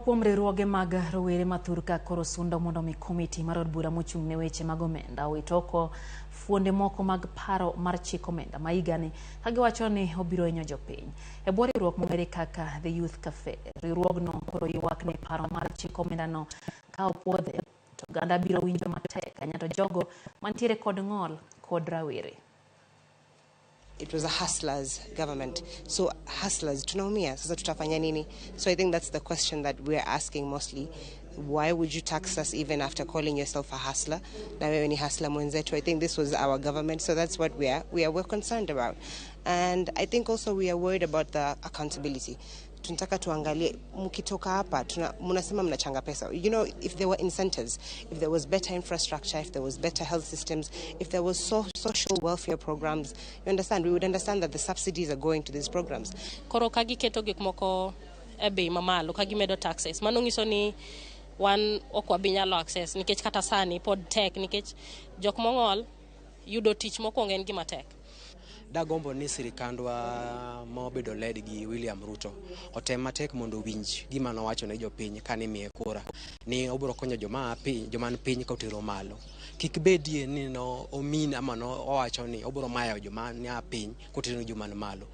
Kuom riwruoge mag rowere ma thurka koro sundo mondo mi komiti mar od bura mochung' ne weche mag omenda owit oko fuonde moko mag paro mar chik omenda ma higani ka giwacho ni obiro hinyo jopiny. E bwo riwruok mong'ere kaka The Youth Cafe, riwruogno koro ywak ni paro mar chik omendano ka opuodhe to oganda biro winjo matek ahinya to jogo mantiere kod ng'ol kod rawere. It was a hustlers government. So hustlers tunaumia, sasa tutafanya nini? So I think that's the question that we're asking mostly. Why would you tax us even after calling yourself a hustler? Na wewe ni hustler mwenzetu. I think this was our government, so that's what we're concerned about. And I think also we are worried about the accountability. Tunataka tuangalie mkitoka hapa tuna, mnasema mnachanga pesa. If there were incentives, if there was better infrastructure, if there was better health systems, if there was social welfare programs, you understand, we would understand that the subsidies are going to these programs. Koro ka giketo gik moko e bei mamalo, ka gimedo taxes, mano nyiso ni wan ok wabi nyalo access, nikech kata sani pod tek, nikech jok mong'ol yudo tich mokwongo en gima tek. Dagombo ni sirikandwa ma obedo led gi William Ruto otem matek mondo owinj gima nowacho ne jopiny kane imiye kura ni obiro konyo joma piny, joma ni piny kotero malo. Kik bedie ni no omin ama no owacho ni obiro mayo joma nia piny kotero joma ni malo.